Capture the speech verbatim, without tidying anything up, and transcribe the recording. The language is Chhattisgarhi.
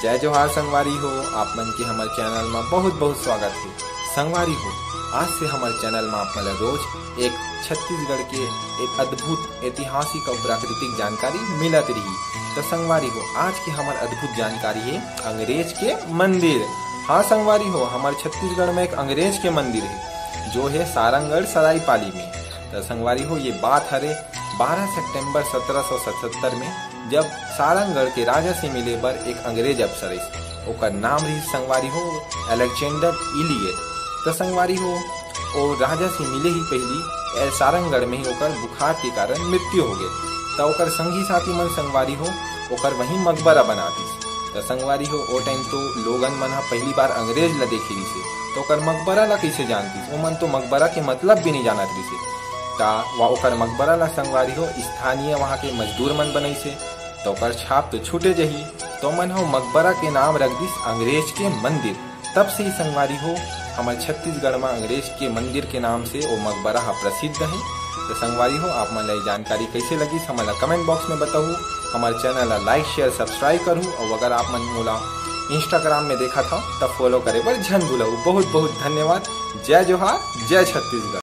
जय जोहार संगवारी हो, आप मन के हमर चैनल म बहुत बहुत स्वागत हे। संगवारी हो, आज से हमर चैनल म आप मन ल रोज एक छत्तीसगढ़ के एक अद्भुत ऐतिहासिक अउ प्राकृतिक जानकारी मिलत रही। त संगवारी हो, आज के हमर अद्भुत जानकारी हे अंग्रेज के मंदिर। हाँ संगवारी हो, हमर छत्तीसगढ़ म एक अंग्रेज के मंदिर हे, जो हे सारंगढ़ सरायपाली म। त संगवारी हो, ये बात हरे बारह सितंबर सत्रह सौ सतहत्तर म, जब सारंगढ़ के राजा से मिले बर एक अंग्रेज अफसर आइस। ओकर नाम रहिस संगवारी हो अलेक्जेंडर इलियट। त संगवारी हो, ओ राजा से मिले ही पहिली ए सारंगढ़ म ही ओकर बुखार के कारण मृत्यु हो गे। त ओकर संगी साथी मन संगवारी हो ओकर वहीं मकबरा बना दिस। त संगवारी हो, ओ टाइम तो लोगन मन ह पहिली बार अंग्रेज ल देखे रिहिसे, त ओकर मकबरा ल कइसे जानतिस? ओमन तो मकबरा के मतलब भी नइ जानत रिहिसे। त वा ओकर मकबरा ल संगवारी हो स्थानीय वहाँ के मजदूर मन बनइसे, त ओकर छाप तो छूटे जही। त ओमन ह मकबरा के नाम रख दिस अंग्रेज के मंदिर। तब से ही संगवारी हो, हमर छत्तीसगढ़ म अंग्रेज के मंदिर के नाम से ओ मकबरा ह प्रसिद्ध हे। त संगवारी हो, आप मन ल ये जानकारी कइसे लगिस, हमन ल comment box म बताहू। हमर चैनल ल like, share, subscribe करहू, अउ अगर आप मन मोला Instagram म देखत हव, त follow करे बर झन भूलहू। बहुत बहुत धन्यवाद। जय जोहार, जय छत्तीसगढ़।